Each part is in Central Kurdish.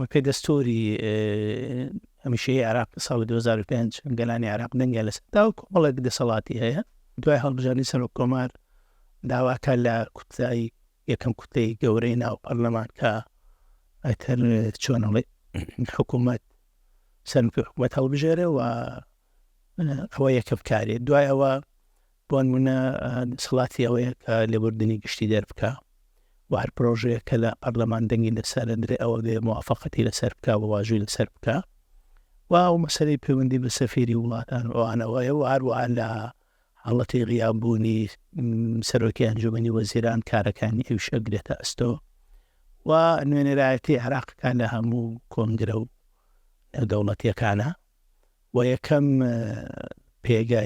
بەپێی دەستووری هەمیشەیی عێراق ساڵی 2005 گەلانی عێراق دەنگیان لەسەر دا و کۆمەڵێک دەسەڵاتی هەیە. دوای هەڵبژاردنی سەرۆک کۆمار داواکە لە کوتلەی یەکەم کوتلەی گەورەی ناو پەرلەمان کە ئەتر چۆن ئەڵێ حکوومەت سەرۆکی حکوومەت هەڵبژێرێ و ئەوە یەکەم کارێ. دوای ئەوە بۆ نمونە دەسەڵاتی ئەوەیە کە لێبوردنی گشتی دەربکا و هەر پرۆژەیەک کە لە پەرلەمان دەنگی لەسەر ئەدرێ ئەوە بێ موافقەتی لەسەر بکا و واژووی لەسەر بکا و ئەو مەسەلەی پەیوەندی بە سەفیری وڵاتان و ئەوانەوەیە و هەروەها لە حاڵەتی غیاب بوونی سەرۆکی ئەنجومەنی وەزیران کارەکانی ئەویش ئەگرێتە ئەستۆ و نوێنەرایەتی عێراقەکە لە هەموو کۆنگرە و نێودەوڵەتیەکانە و یەکەم پێگە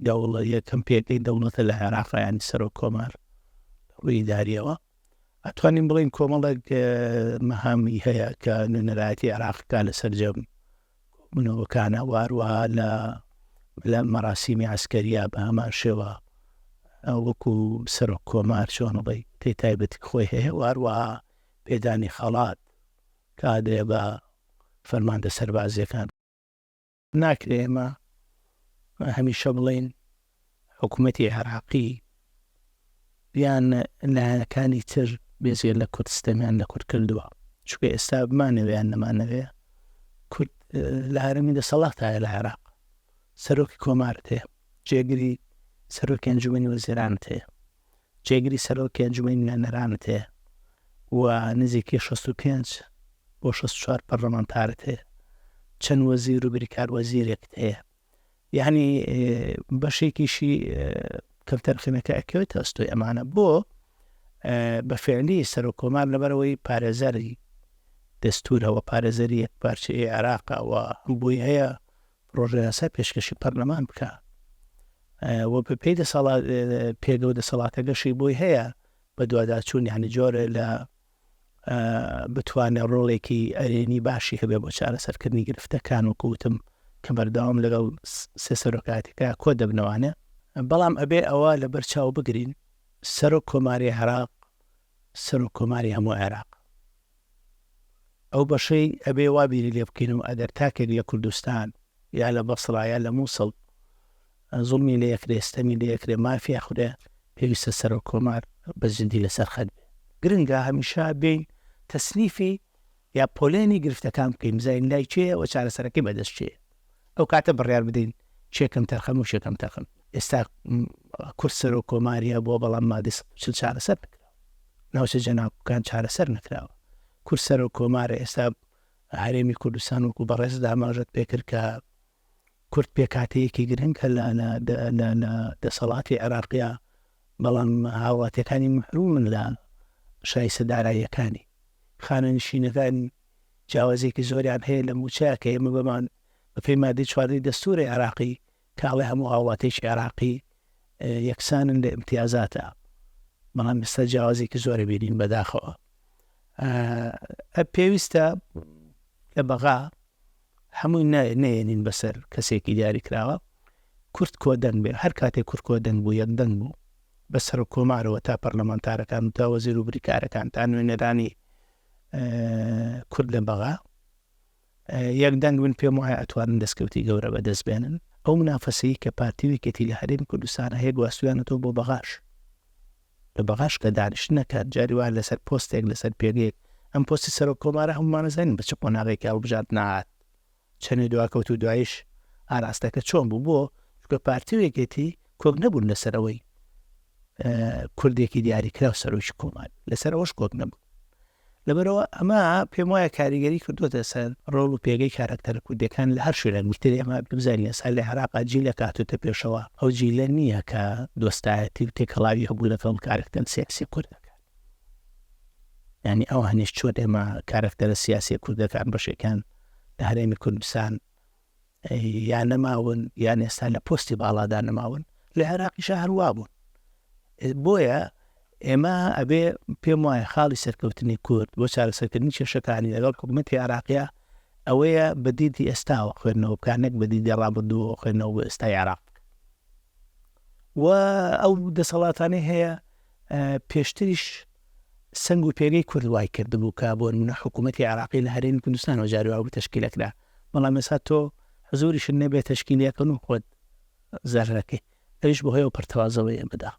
دەوڵە یەکەم پێگەی دەوڵەتە لە عێراق ینی سەرۆک کۆمار ڕووی ئیداریەوە ئەتوانین بڵین کۆمەڵێک مەهامی هەیە کە نوێنەرایەتی عێراقکە لە سەرجەم کۆبوونەوەکانە واروەها لە لە مەراسیمی عسکەریە بە هەمان شێوە وەکو سەرۆک کۆمار چۆنڵی تێ تایبەتی خۆی هەیە واروەها پێدانی خەڵات کادرێ بە فەرماندە سەربازیەکان. ناکرێ ئێمە هەمیشە بڵێین حکوومەتی عێراقی یان لایەنەکانی تر بێزگە لە کورد ستەمیان لە کورد کردووە چونکە ئێستا بمانەوێ یان نەمانەوێ کورد لە هەرمی دەسەڵاتایە لە عێراق سەرۆکی کۆمارت هەیە جێگری سەرۆکی ئەنجومەنی وەزیرانت هەیە جێگری سەرۆکی ئەنجومەنی نوێنەرانت هەیە و نزیکەی 65 بۆ 64 پەرلەمانتارت هەیە، چەند وەزیر و بریکار وەزیرێکت هەیە. یعنی بەشێکیشی کەمتەرخەمەکە ئەکەوێتە ئەستۆی ئەمانە بۆ بە فعلی سەرۆک کۆمار لەبەرەوەی پارێزەری دەستورەوە پارێزەری یەک پارچەی عێراقە و بۆی هەیە پڕۆژەیاسا پێشکەشی پەرلەمان بکا و بەپێی دەسەڵات پێگە و دەسەڵاتەکەشی بۆی هەیە بەدواداچوون یانی جۆرێ لە بتوانێت ڕۆڵێکی ئەرێنی باشی هەبێ بۆ چارەسەرکردنی گرفتەکان وەکو وتم کە بەردەوام لەگەڵ سێ سەرۆکایەتەکە کۆ دەبنەوانێ بەڵام ئەبێ ئەوە لەبەر چاو بگرین سەرۆک کۆماری عێراق سەرۆک کۆماری هەموو عێراق ئەو بەشەی ئەبێ وا بیری لێ بکەینەوە ئەگەر تاکێک لە کوردستان یا لە بەسڕا یا لە مووسڵ زوڵمی لێ ئەکرێ، ستەمی لێ ئەکرێ، مافی ئەخورێ، پێویستە سەرۆک کۆمار بە جدی لەسەر خەت بێ. گرنگە هەمیشە بێین تەسنیفی یا پۆلێنی گرفتەکان بکەین، بزانین لای کێیە و چارەسەرەکەی بەدەست کێیە. ئەو کاتە بڕیار بدەین کێ کەمتەرخەم و کێ کەمتەرخەم. ئێستا کورد سەرۆک کۆماری هەبووە بەڵام مادەی 140 چارەسەر نەکراوە. ناوچە جەناکوکان چارەسەر نەکراوە. کورد سەرۆک کۆمارە ئێستا هەرێمی کوردستان وەکو بەڕێزت ئاماژەت پێکرد کە کورد پێکهاتەیەکی گرنگە لە لە دەسەڵاتی عێراقیا بەڵام هاوڵاتیەکانی مەحرومن لە شایستە داراییەکانی. خانەنشینەکان جیاوازیەکی زۆریان هەیە لە مووچە کە ئێمە بەمان بەپێی مادەی چواردەی دەستوری عێراقی کە ئەڵێ هەموو هاوڵاتیەکی عێراقی یەکسانن لە ئیمتیازاتە بەڵام ئێستا جیاوازێکی زۆرە بینین بەداخەوە پێویستە لە بەغا هەمووی نەیەنین بەسەر کەسێکی دیاری کراوە کورد کۆدەنگ بێ هەر کاتێک کورد کۆدەنگ بوو یەک دەنگ بوو بە سەرۆک کۆمارەوە تا پەرلەمانتارەکان و تا وەزیر و بریکارەکان تا نوێنەرانی کورد لە بەغا یەک دەنگ بن پێم وایە ئەتوانن دەستکەوتی گەورە بەدەست بێنن. ئەو منافەسەی کە پارتی و یەکێتی لە هەرێمی کوردستان هەیە گواستویانەتەوە بۆ بەغاش. لە بەغاش کە دانیشتنەکە جاری وایە لەسەر پۆستێک لەسەر پێگەیەک ئەم پۆستی سەرۆک کۆمارە هەموومان ئەزانین بە چ قۆناغێکی هەڵبژاردنە هات چەنێ دواکەوت و دوایش ئاراستەکە چۆن بوو بۆ چونکە پارتی و یەکێتی کۆک نەبوون لەسەر ئەوەی کوردێکی دیاریکراو سەرۆکی کۆمار لەسەر ئەوەش کۆک نەبوون. لەبەرئەوە ئەمە پێم وایە کاریگەری کردووەتە سەر ڕۆڵ و پێگەی کارەکتەرە کوردییەکان لە هەر شوێنێک بوو. ئێمە بزانین ئێستا لە عێراقا جیلێک هاتووەتە پێشەوە، ئەو جیلە نییە کە دۆستایەتی و تێکەڵاوی هەبوو لەگەڵ کارەکتەر سیاسییە کوردەکان. یانی ئەوانیش چۆن ئێمە کارەکتەرە سیاسییە کوردەکان بەشێکیان لە هەرێمی کوردستان یا نەماون یان ئێستا لە پۆستی باڵادا نەماون لە عێراقیشا هەر وا بوون بۆیە ئێمە ئەبێ پێم وایە خاڵی سەرکەوتنی کورد بۆ چارەسەرکردنی کێشەکانی لەگەڵ حکوومەتی عێراقیا ئەوەیە بە دیدی ئێستاوە خوێندنەوە بکات نەک بە دیدی ڕابردووەوە خوێندنەوە بۆ ئێستای عێراق و ئەو دەسەڵاتانەی هەیە پێشتریش سەنگ و پێگەی کورد وای کردبوو کە بۆ نمونە حکوومەتی عێراقی لە هەرێمی کوردستانەوە جاری وابوو تەشکیل ئەکرا، بەڵام ئێستا تۆ حزوریشت نەبێت تەشکیلی ئەکەن و خۆت زەرەرەکەی، ئەویش بەهۆی ئەو پەرتەوازەوەی ئێمەدا.